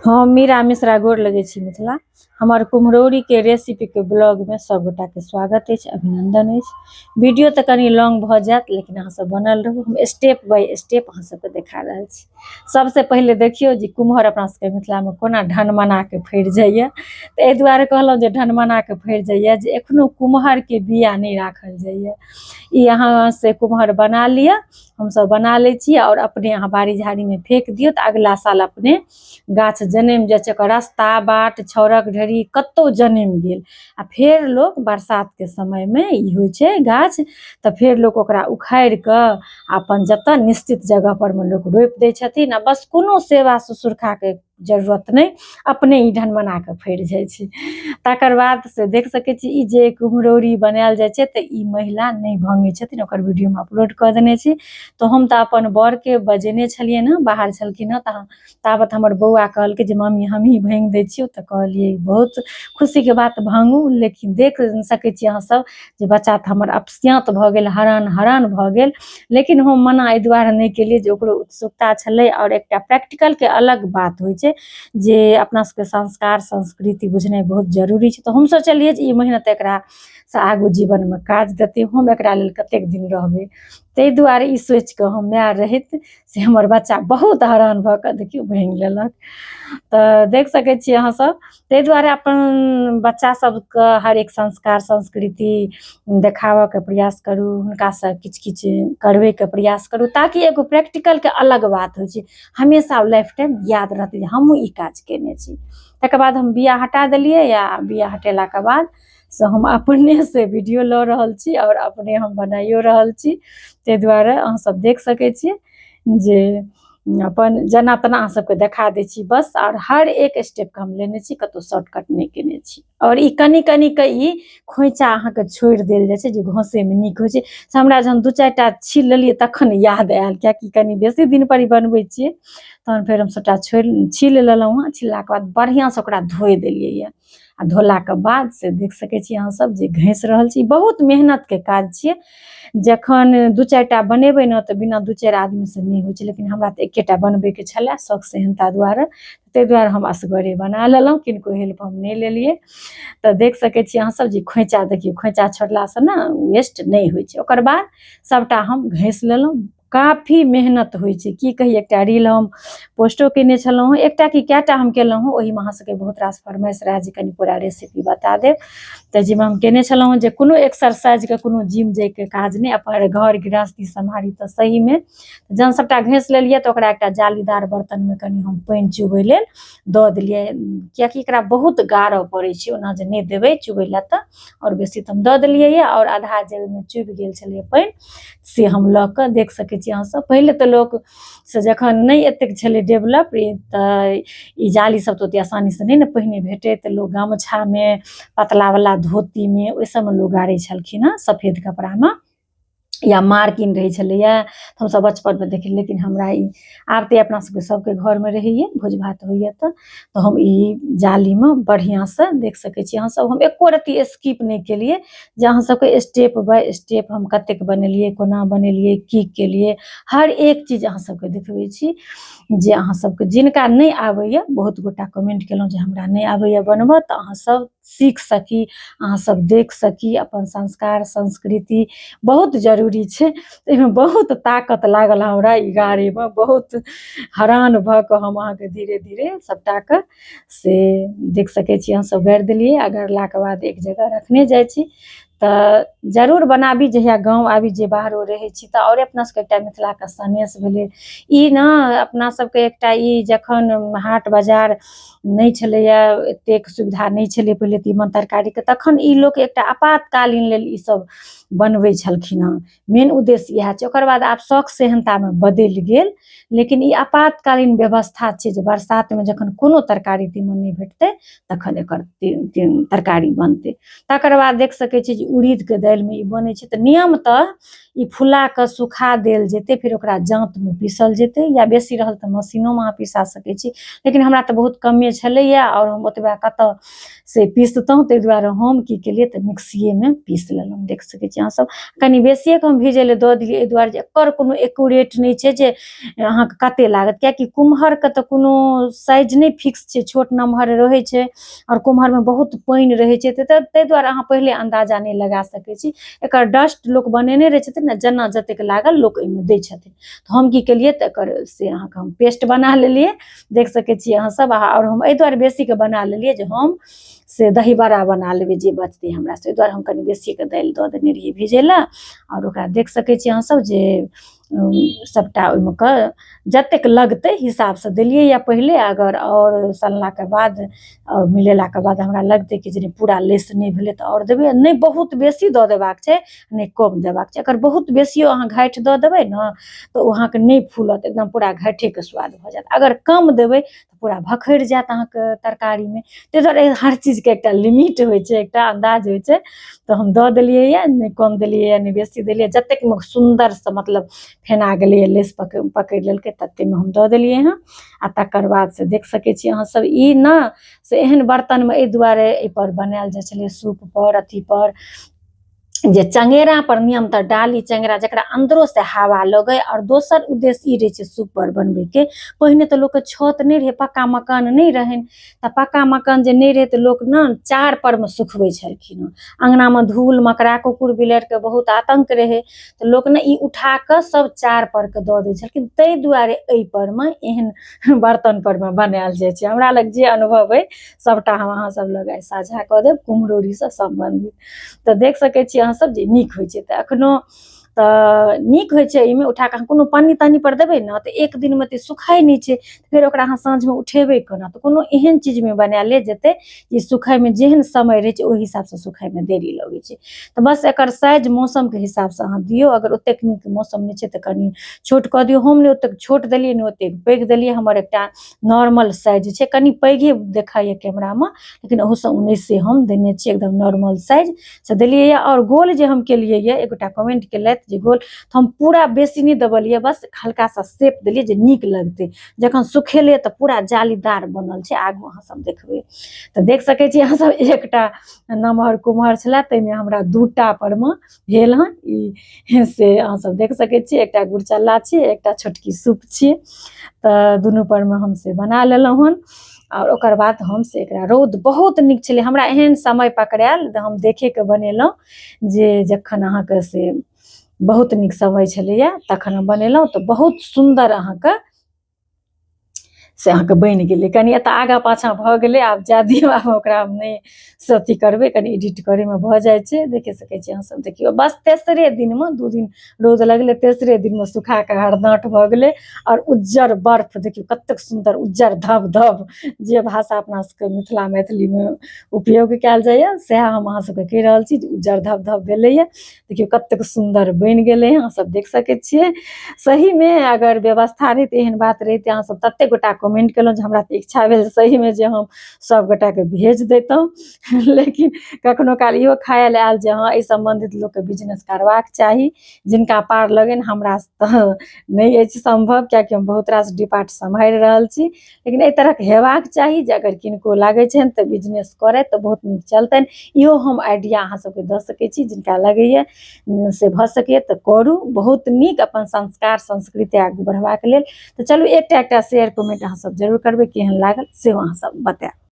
हम मीरा मिश्रा गोर लगै छी मिथिला। हमर कुम्हरौरीके रेसिपीके ब्लॉगमे सभगोटाके स्वागत अछि, अभिनन्दन अछि। वीडियो तऽ कनि लॉन्ग भऽ जायत, लेकिन अहाँ सब बनल रहू। हम स्टेप बाय स्टेप अहाँ सबके देखा रहल छी। सबसे पहिले देखियौ जे कुम्हर अपना सबके मिथिलामे कोना ढनमना के फड़ि जाइए। तऽ एहि दुआरे कहलहुँ जे ढनमना के फड़ि जाइए जे एखनो कुम्हरके बिया नहि राखल जाइए। ई अहाँ से कुम्हर बना लिअ, हमसब बना लै छी आओर अपने अहाँ बाड़ी झाड़ीमे फेक दियौ तऽ अगिला साल अपने गाछ जनमि जाइ छै। ओकर रस्ता बाट छाउरक ढेरी कतहु जनमि गेल आ फेर लोक बरसातके समयमे ई होइ छै गाछ, तऽ फेर लोक ओकरा उखाड़ि कऽ अपन जतऽ निश्चित जगह परमे लोक रोपि दै छथिन आ बस कोनो सेवा सुसुरखाके जरूरत नहि, अपने ई ढनमना कऽ फड़ि जाइ छै। तकर बाद से देख सकै छी ई जे कुम्हरौरी बनायल जाइ छै तऽ ई महिला नहि भङ्गै छथिन, ओकर वीडियो हम अपलोड कऽ देने छी। तऽ हम तऽ अपन बरके बजेने छलियनि हँ, बाहर छलखिन हँ, तऽ ताबत हमर बौआ कहलकै जे मम्मी हमही भाङ्गि दै छियौ। तऽ कहलियै बहुत खुशीके बात, भाङ्गू। लेकिन देख सकै छी अहाँ सब जे बच्चा तऽ हमर अपस्याँत भऽ गेल, हरान हरान भऽ गेल। लेकिन हम मना एहि दुआरे नहि केलियै जे ओकरो उत्सुकता छलै आओर एकटा प्रैक्टिकलके अलग बात होइ छै जे अपना सबके संस्कार संस्कृति बुझनाइ बहुत जरूरी छै। तऽ हम सोचलियै जे ई मेहनत एकरा से आगू जीवनमे काज देतै, हम एकरा लेल कतेक दिन रहबै, ताहि दुआरे ई सोचिकऽ हम माय रहैत से हमर बच्चा बहुत हरान भऽ कऽ देखियौ भाङ्गि लेलक। तऽ देख सकै छियै अहाँ सब। ताहि दुआरे अपन बच्चा सबके हरेक संस्कार संस्कृति देखाबऽके प्रयास करू, हुनकासँ किछु किछु करबैके प्रयास करू, ताकि एगो प्रैक्टिकलके अलग बात होइ छै, हमेशा लाइफ टाइम याद रहतै जे हमहूँ ई काज केने छी। तकर बाद हम बिया हटा देलियै आ बिया हटेलाके बाद से हम अपनेसँ वीडियो लऽ रहल छी आओर अपने हम बनाइयो रहल छी। ताहि दुआरे अहाँ सब देख सकै छियै जे अपन जेना तेना अहाँ सबके देखा दै छी बस। आओर हर एक स्टेपके हम लेने छी, कतहु शॉर्टकट नहि केने छी। आओर ई कनि कनि के ई खोँइचा अहाँके छोड़ि देल जाइ छै जे घसैमे नीक होइ छै। से हमरा जहन दू चारिटा छील लेलियै तखन याद आयल, किएकि कनि बेसी दिनपर ई बनबै छियै। तहन फेर हम सबटा छोड़ि छील लेलहुँ हँ। छिललाके बाद बढ़िआँसँ ओकरा धोइ देलियै यऽ आ धोलाके बाद से देख सकै छी अहाँ सब जे घसि रहल छी। बहुत मेहनतके काज छियै। जखन दू चारिटा बनेबै ने तऽ बिना दू चारि आदमीसँ नहि होइ छै, लेकिन हमरा तऽ एकेटा बनबैके छलए शौक सेहन्ता दुआरे, ताहि दुआरे हम असगरे बना लेलहुँ, किनको हेल्प हम नहि लेलियै। तऽ देख सकै छी अहाँ सब जे खोँइचा देखियौ, खोँइचा छोड़लासँ ने वेस्ट नहि होइ छै। ओकर बाद सबटा हम घसि लेलहुँ। काफी मेहनत होइ छै, की कही। एकटा रील हम पोस्टो केने छलहुँ हँ, एकटा कि कएटा हम केलहुँ हँ, ओहिमे अहाँ सबके बहुत रास फरमाइश रहए जे कनि पूरा रेसिपी बता देब। तऽ जाहिमे हम केने छलहुँ हँ जे कोनो एक्सरसाइजके कोनो जिम जाइके काज नहि, अपन घर गृहस्थी सम्हारी। तऽ सहीमे जहन सबटा घसि लेलियै तऽ ओकरा एकटा जालीदार बर्तनमे कनि हम पानि चुबै लेल दऽ देलियै, किएकि एकरा बहुत गाड़ऽ पड़ै छै, ओना जे नहि देबै चुबै लए तऽ आओर बेसी। तऽ हम दऽ देलियै यऽ आओर आधा जे ओहिमे चुबि गेल छलै पानि से हम लऽ कऽ देख सकै छी अहाँ सब। पहिले तऽ लोक से जखन नहि एतेक छलै डेवलप तऽ ई जाली सब तऽ ओते आसानीसँ नहि ने पहिने भेटै, तऽ लोक गमछामे पतलावला धोतीमे ओहि सबमे लोक गाड़ै छलखिन हँ, सफेद कपड़ामे या मार्किन रहै छलैया। हमसब बचपनमे देखलियै, लेकिन हमरा ई आब तऽ अपना सबके सबके घरमे रहैया, भोज भात होइया तऽ हम ई जालीमे बढ़िआँसँ देख सकै छी अहाँ सब। हम एको रत्ती स्किप नहि केलियै जे अहाँ सबके स्टेप बाय स्टेप हम कतेक बनेलियै, कोना बनेलियै, की केलियै, हर एक चीज अहाँ सबके देखबै छी। जे अहाँ सबके जिनका नहि आबैया, बहुत गोटा कमेंट केलहुँ जे हमरा नहि आबैया बनबऽ, तऽ अहाँ सब सीख सकी, अहाँ सब देख सकी। अपन संस्कार संस्कृति बहुत जरूरी छै। एहिमे बहुत ताकत लागल हमरा ई गाड़ीमे, बहुत हरान भऽ कऽ हम अहाँके धीरे धीरे सबटाके से देख सकै छी अहाँ सब गाड़ि देलियै आ गाड़लाके बाद एक जगह रखने जाइ छी। तऽ जरूर बनाबी जहिया गाँव आबी, जे बाहरो रहै छी तऽ। आओर अपना सबके एकटा मिथिलाके सनेस भेलै ई ने, अपना सबके एकटा ई जखन हाट बाजार नहि छलैया, एतेक सुविधा नहि छलै पहिले तीमन तरकारीके, तखन ई लोक एकटा आपातकालीन लेल ई सब बनबै छलखिन हँ। मेन उद्देश्य इएह छै। ओकर बाद आब शौक सेहन्तामे बदलि गेल, लेकिन ई आपातकालीन व्यवस्था छै जे बरसातमे जखन कोनो तरकारी तीमन नहि भेटतै तखन एकर तरकारी बनतै। तकर बाद देख सकै छी जे उड़ीदके दालिमे ई बनै छै। तऽ नियमतः ई फुला कऽ सुखा देल जेतै, फेर ओकरा जाँतमे पीसल जेतै, या बेसी रहल तऽ मशीनोमे अहाँ पिसा सकै छी, लेकिन हमरा तऽ बहुत कमे छलैए आओर हम ओतबा कतऽ से पीसतहुँ, ताहि दुआरे हम की केलियै तऽ मिक्सीएमे पीस लेलहुँ। देख सकै छी अहाँसभ, कनि बेसिएके हम भिजै लए दऽ देलियै, एहि दुआरे जे एकर कोनो एक्युरेट नहि छै जे अहाँके कते लागत, कियाकि कुम्हरके तऽ कोनो साइज नहि फिक्स छै, छोट नमहर रहै छै आओर कुम्हरमे बहुत पानि रहै छै, तऽ ताहि दुआरे अहाँ पहिले अन्दाजा नहि लगा सकै छी। एकर डस्ट लोक बनेने रहै छथिन ने, जेना जतेक लागल लोक एहिमे दै छथिन। तऽ हम की केलियै तऽ एकर से अहाँके हम पेस्ट बना लेलियै, देख सकै छियै अहाँसभ। आओर हम एहि दुआरे बेसीके बना लेलियै जे हम से दही बड़ा बना लेबै जे बचतै हमरा से, ओहि दुआरे हम कनि बेसीके दालि दऽ देने रहियै भिजै लए। आओर ओकरा देख सकै छियै अहाँसभ जे सभटा ओहिमे कऽ जतेक लगतै हिसाबसँ देलियै या पहिले। अगर आओर सनलाके बाद आओर मिलेलाके बाद हमरा लगतै कि जे नहि पूरा लेस नहि भेलै तऽ आओर देबै, नहि बहुत बेसी दऽ देबाक छै नहि कम देबाक छै। अगर बहुत बेसियो अहाँ घाटि दऽ देबै ने तऽ ओ अहाँके नहि फूलत, एकदम पूरा घाटिएके स्वाद भऽ जायत। अगर कम देबै तऽ पूरा भखरि जायत अहाँके तरकारीमे। ताहि दुआरे हर चीजके एकटा लिमिट होइ छै, एकटा अन्दाज होइ छै। तऽ हम दऽ देलियै यऽ, नहि कम देलियै यऽ नहि बेसी देलियै, जतेकमे सुन्दरसँ मतलब फेना गेलैए, लेस पकड़ि लेलकै ततेकमे हम दऽ देलियै हँ। आ तकर बाद से देख सकै छी अहाँ सब ई ने से एहन बर्तनमे एहि दुआरे एहिपर बनायल जाइ छलै, सूप पर अथी पर, जे चंगेरा पर नियम तऽ डाली चंगेरा जकरा अन्दरो से हवा लगै। आओर दोसर उद्देश्य ई रहै छै सूप पर बनबैके, पहिने तऽ लोकके छत नहि रहै, पक्का मकान नहि रहनि, तऽ पक्का मकान जे नहि रहै तऽ लोक ने चार पर मे सुखबै छलखिन हँ। अङ्गनामे धूल मकड़ा कुकुर बिलाड़िके बहुत आतङ्क रहै, तऽ लोक ने ई उठा कऽ सब चार पर के दऽ दै छलखिन। ताहि दुआरे एहि पर मे एहन बर्तन पर मे बनायल जाइ छै। हमरा लग जे अनुभव अइ सबटा हम अहाँ सब लग आइ साझा कऽ देब कुम्हरौरीसँ सम्बन्धित। तऽ देख सकै छियै अहाँ सब जे नीक होइ छै। तऽ एखनो तऽ नीक होइ छै, एहिमे उठा कऽ अहाँ कोनो पन्नी तन्नी पर देबै ने तऽ एक दिनमे तऽ सुखाइ नहि छै, फेर ओकरा अहाँ साँझमे उठेबै कोना। तऽ कोनो एहन चीजमे बनायल जेतै जे सुखाइमे जेहन समय रहै छै ओहि हिसाबसँ सुखाइमे देरी लगै छै। तऽ बस एकर साइज मौसमके हिसाबसँ अहाँ दियौ, अगर ओतेक नीक मौसम नहि छै तऽ कनि छोट कऽ दियौ। हम नहि ओतेक छोट देलियै नहि ओतेक पैघ देलियै, हमर एकटा नॉर्मल साइज छै, कनि पैघे देखाइए कैमरामे, लेकिन ओहूसँ 19 हम देने छियै, एकदम नॉर्मल साइज से देलियै यऽ। आओर गोल जे हम केलियै यऽ, एगोटा कमेंट केलथि जे गोल, तऽ हम पूरा बेसी नहि दबलियै, बस हल्का सा शेप देलियै जे नीक लगतै। जखन सुखेलै तऽ पूरा जालीदार बनल छै, आगू अहाँ सब देखबै तऽ देख सकै छी अहाँ सब। एकटा नमहर कुम्हर छलै ताहिमे हमरा दूटा पर मे भेल हँ ई, से अहाँ सब देख सकै छियै। एकटा गुड़चल्ला छियै, एकटा छोटकी सूप छियै, तऽ दुनू पर मे हम से बना लेलहुँ हन। आओर ओकर बाद हम से एकरा रौद बहुत नीक छलै, हमरा एहन समय पकड़ायल तऽ हम देखेके बनेलहुँ जे जखन अहाँके से बहुत नीक समय छलैए तखन हम बनेलहुँ, तऽ बहुत सुन्दर अहाँके से अहाँके बनि गेलै। कनि एतऽ आगाँ पाछाँ भऽ गेलै, आब जाय दियौ, आब ओकरा हम नहि से अथी करबै, कनि एडिट करैमे भऽ जाइ छै। देखे सकै छी अहाँ सब, देखियौ बस तेसरे दिनमे 2 दिन रौद लगलै, तेसरे दिनमे सुखा कऽ हरदाँट भऽ गेलै आओर उज्जर बर्फ देखियौ कतेक सुन्दर उज्जर धब धब, जे भाषा अपना सबके मिथिला मैथिलीमे उपयोग कयल जाइए सएह हम अहाँ सबके कहि रहल छी, उज्जर धब धब भेलैए। देखियौ कतेक सुन्दर बनि गेलै हँ, अहाँ सब देख सकै छियै। सहीमे अगर व्यवस्था रहितै, एहन बात रहितै, अहाँ सब ततेक गोटा कमेंट केलहुँ जे हमरा तऽ इच्छा भेल सहीमे जे हम सब गोटाके भेज दैतहुँ, लेकिन कखनो काल इहो ख्याल आयल जे हँ एहि सम्बन्धित लोकके बिजनेस करबाक चाही, जिनका पार लगनि। हमरा तऽ नहि अछि सम्भव, कियाकि हम बहुत रास डिपार्ट सम्हारि रहल छी, लेकिन एहि तरहक हेबाक चाही जे अगर किनको लागै छनि तऽ बिजनेस करथि तऽ बहुत नीक चलतनि। इहो हम आइडिया अहाँ सबके दऽ सकै छी, जिनका लगैए से भऽ सकैए तऽ करू, बहुत नीक अपन संस्कार संस्कृति आगू बढ़बाक लेल। तऽ चलू एकटा एकटा शेयर कमेंट अहाँ सब जरूर करबै, केहन लागल सेहो अहाँ सब बतायब।